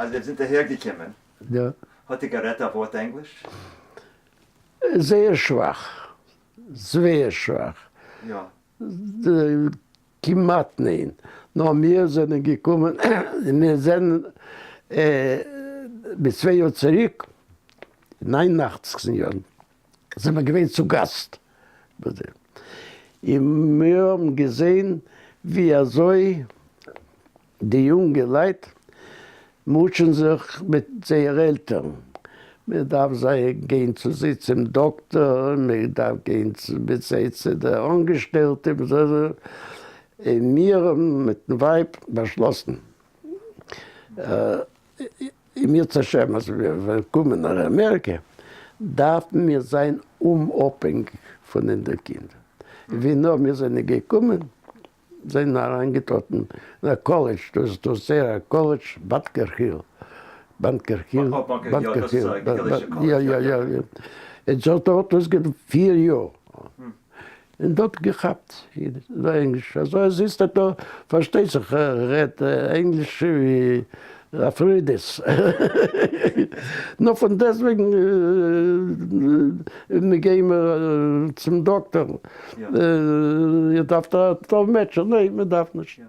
אז איר זענט אהער געקומען, האט איר גערעדט א ווארט ענגליש? זייער שוואך, זווער שוואך. כמעט ניין. נאר מיר זענען געקומען, מיר זענען מיט צוויי יאר צוריק, 89 יאר, זענען מיר געווען צו גאסט ביי זיי, און מיר האבן געזען ווי אזוי די יונגעלייט מוטשען זיך מיט זייער עלטערן, מען דארף זיי גיין צו זיי צום דאקטאר, מען דארף גיין מיט זיי צו די אנגעשטעלטע, און מיר האבן מיטן ווייב באשלאסן, אם ירצה השם אז מיר וועלן קומען נאך אמעריקע, דארפן מיר זיין אומאפהענגיק פון אונזער קינד, ווי נאר מיר זענען געקומען זענען אריינגעטראטן אין א קאלעדזש, דאס איז דאס זייער א קאלעדזש, Bunker Hill, Bunker Hill, Bunker Hill, יא יא יא, און זי האט דארט אויסגעלערנט פיר יאר, און דארט געכאפט ענגליש, אזוי אז איצט האט ער פארשטייט זיך רעדט ענגליש ווי א פרידעס, נאר פון דעסטוועגן מיר גייען צום דאקטער, איר דארפט א טאלמעטשער? ניין מען דארף נישט.